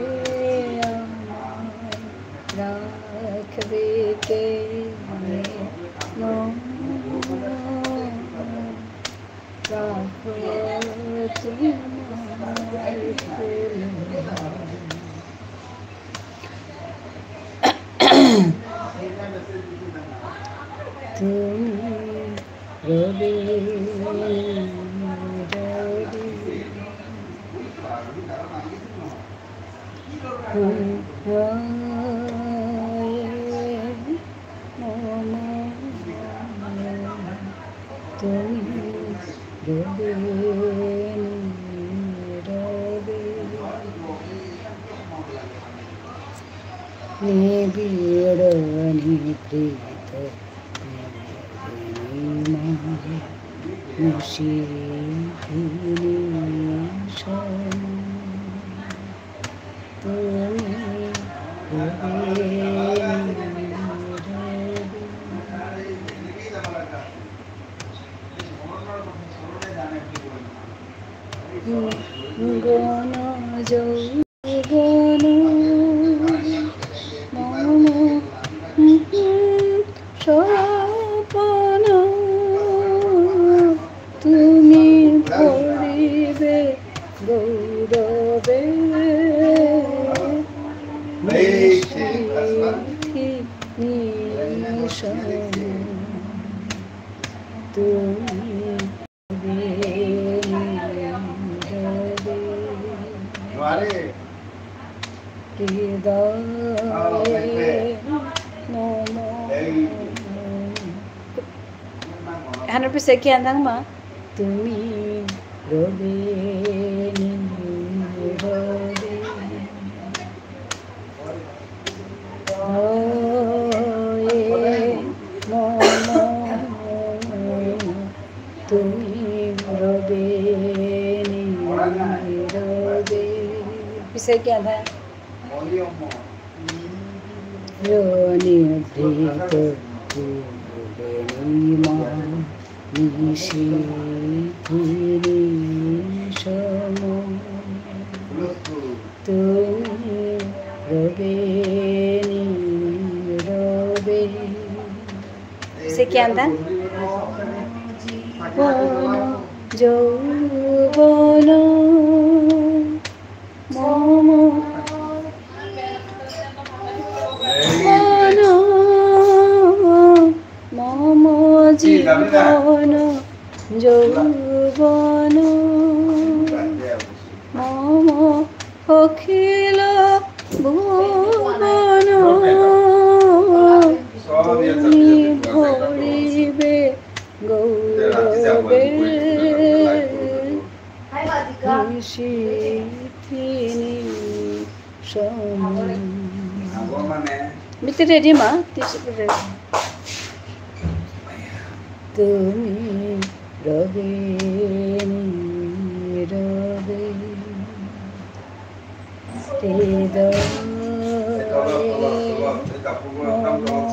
আমায় রাখবে কে? তুমি রবে নীরবে। তুমি রবে নীরবে, নিবিড় নিভৃত নিশিদিনী সম। তুমি রবে নীরবে। গণ যৌবন মম স্বপন, তুমি ভরিবে গৌরবে নিশিদিনী সম। তুমি হৃদয়ে মম। এহানর পিছে কি আন্দাং মা? তুমি রবে নীরবে। হয়ে মম তুমি রবে নীরবে। পিছে কি আধা? নিভৃত নিশিদিনী সম। তুমি রবে নীরবে। পিছে কি আন্দাং? বন যৌবন মম বন মম জীবন যৌবন মম অখিল ভুবন তুমি ভরিবে গৌরবে নিশিদিনী সম। মিতে রেডি মা, তিসি রেডি। তুমি রবে নীরবে হৃদয়ে মম।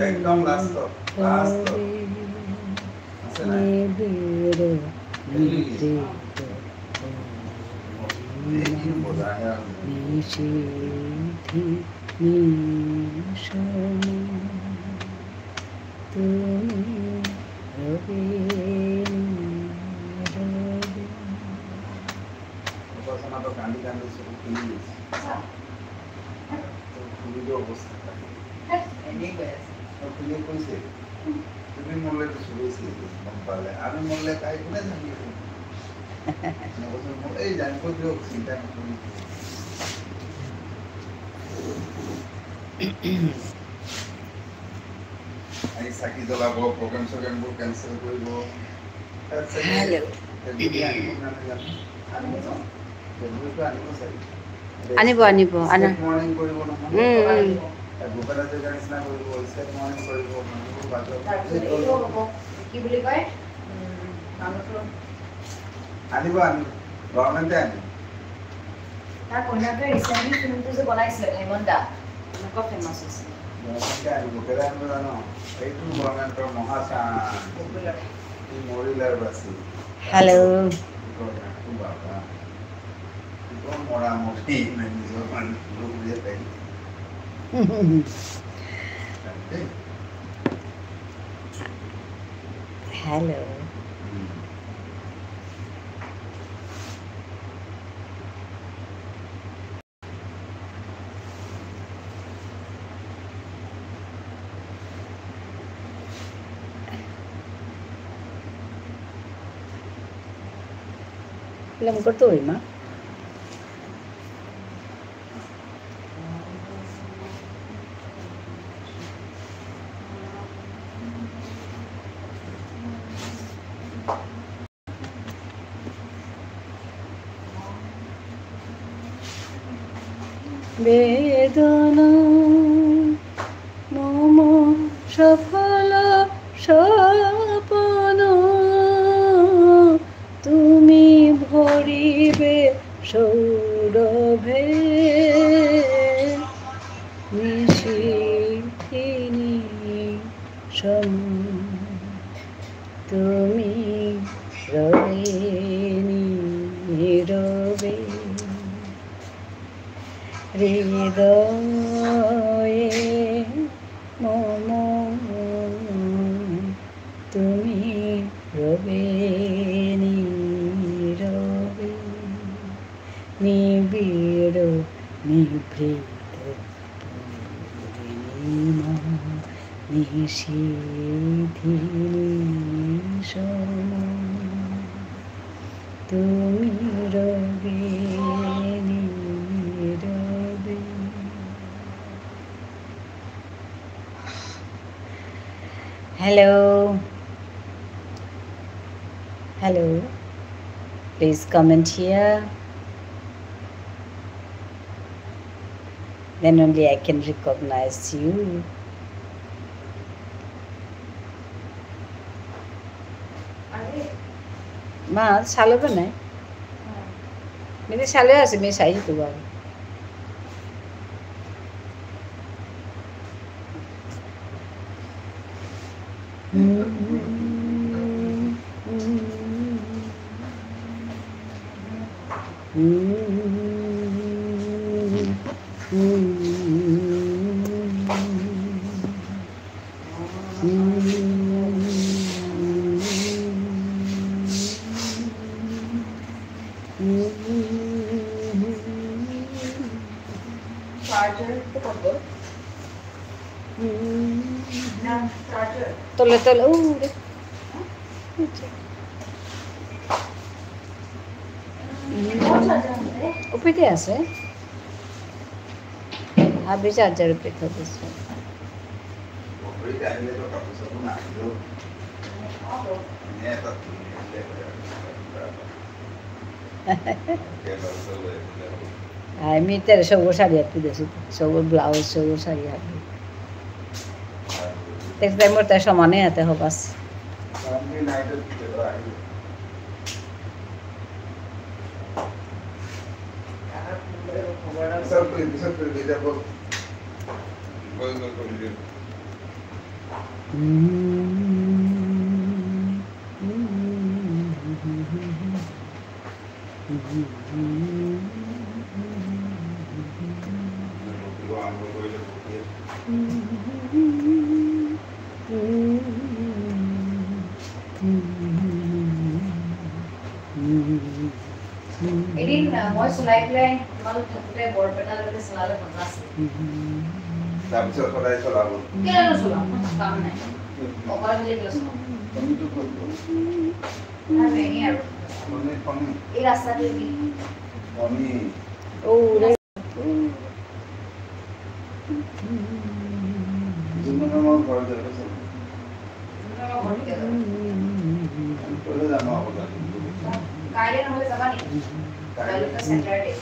একদম লাস্ট, লাস্ট। নিবিড় নিভৃত নিশিদিনী সম। তুমি রবে নীরবে। উপাসনা তো কান্দি কান্দি সব খুলি গেছে। তো খুলি তো অবস্থা খারাপ। তো খুলি কইছে, তুমি মরলে তো শুরু হয়েছে, গম পালে। আমি মরলে তাই কোনে জানি? এই জানি, কই দিও, চিন্তা না করি। আজি চাকি জ্বলাব, প্ৰগ্ৰাম চগ্ৰামবোৰ কেঞ্চেল কৰিব। হেল্ল'। আনিব, আনিব, আনা। ষ্টেপ মৰ্ণিং কৰিব নহয়। উম, উম। ভূপেন হাজৰিকাৰ নিচিনা কৰিব, ষ্টেপ মৰ্ণিং কৰিব, মানুহবোৰ বাজক। তাৰপিছত এইটো হ'ব, কি বুলি কয়? উম, মানুহটো আনিব, আনিব। গভৰ্ণমেণ্টে আনিব। তাৰ কইনাটোৱে ৰিচেণ্টলি ফিল্মটো যে বনাইছিলে, ভাইমন দা, এনেকুৱা ফেমাছ হৈছিলে। গভৰ্ণমেণ্টে আনিব, কেলে আনিব জানো? এইটো গভৰ্ণমেণ্টৰ মহাচান। পপুলাৰ। ই মৰিলাৰ বাচি। হেল্ল'। কি কয় নামটো বাবা? কি কয় মৰা মৰি, ইমান নিজৰ মানুহ বুলিয়ে পাই। দেই। হেল্ল'। উম। Film করতে হই, মা। বেদনা মম সফল স্বপন, তুমি ভরিবে সৌরভে নিশিথিনী সম। তুমি রবে নীরবে, হৃদয়ে মম তুমি রবে নীরবে, নিবিড় নিভৃত পূর্ণিমা নিশিথিনী সম। তুমি রবে নীরবে। Hello. Hello. Please comment here. Then only I can recognize you. মা, চালো তো নাই? মি তো চালো আছে, মি চাই তো বাবা। Charger তো কত? না, charger। তলে, তলে, ও, রে। ওপেতে আছে। হাবি চার্জার উপরে থৈ দিছে। আমি তার সব শাড়ি হাত দিয়েছি, সব ব্লাউজ, সব শাড়ি হাত। তেজ তাই মোর তাই সমানে হাতে হবাস। এদিন, আহ, মই চলাই পেলাই তোমালোক থাকোঁতে বৰপেটালৈকে চলালে মজা আছিল। তাৰপিছত সদায় চলাব। কেলে নচলাম? কাম নাই। অকলে বুলি কেলে চলাম? তুমিতো ক'ত? নাই, এনেই আৰু। ফোনে, ফোনে। এই ৰাস্তাটোৱেদি। ফোনে। অ, ৰে। কাইলে নহ'লে যাবা নেকি? কাইলে তো Saturday।